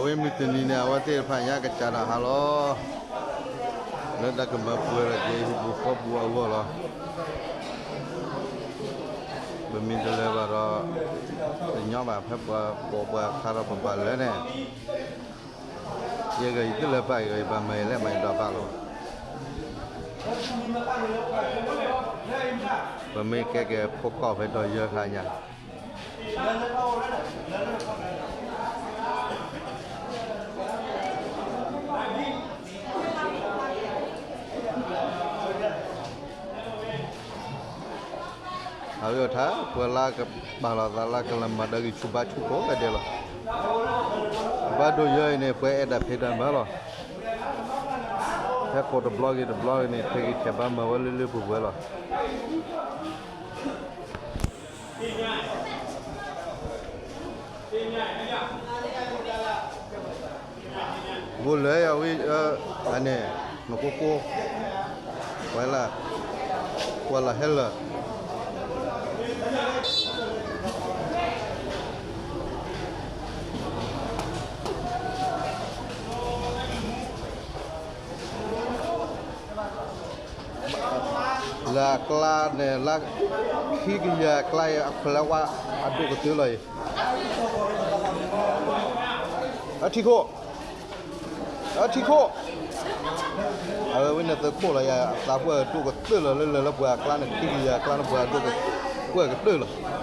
ဝဲမုၢ်တနံၤန့ၣ် အဝဲသ့ၣ်တဖၣ်ညါကစးဒီးဟးလီၤ လၢတၢ်ကမၤပှဲၤထီၣ်က့ၤဟံၣ်ပူၤဃီပူၤအဂီၢ်လီၤ. ပမ့ၢ်တလဲၤဘၣ်ဒီး တညီဘၣ် ဖဲပှၤပိာ်ပှၤခးဒီးပဘၣ်လဲၤန့ၣ် ယဲဂ့ၤ ယတလဲၤဘၣ်ဂ့ၤ ယဘၣ်မၤယလဲၣ်မၤယဒီးဘၣ်လီၤ. ပမ့ၢ်ကဲက့ၤဖိကီၢ်ဖဲဒီးယဲၢ်ခါညါ အဝဲထါ ပှၤလၢကပာ်လီၤသးလၢကလဲၤမၤဒီးဂံၢ်ဆူၣ်ဘါဆူၣ်ကိးဂၤဒဲးလီၤ. ဘၣ်ဒိယဲအံၤန့ၣ် ပှၤအဲၣ်တၢ်ဖံးတၢ်မၤလီၤ. ဟဲကိးတဘျီဂ့ၤတဘျီဂ့ၤန့ၣ် ထဲဂံၢ်ထဲဘါမၤဝဲလၢလၢပှဲၤပှဲၤလီၤ. ဘိလၢယဝံၤ အန့ၣ် နကိကိ ဝဲလၢ ပှၤလၢဟဲလၢာ် လၢအကျါန့ၣ် လၢခံကယၤအကျါအံၤ အခွဲးလၢဝါအဒိၣ်ကတၢၢ်လီၤအံၤ အထံခိၣ် အထံခိၣ် အဝဲဝဲန့ၣ်သုးခိၣ်လီၤယၤ အသးပှၢ်ဒိၣ်ကတၢၢ်လီၤ လၢလၢလၢပှၤအကျါန့ၣ် ခံကယၤအကျါန့ၣ် ပှၤဒိၣ်က ပှၢ်ကတၢၢ်လီၤ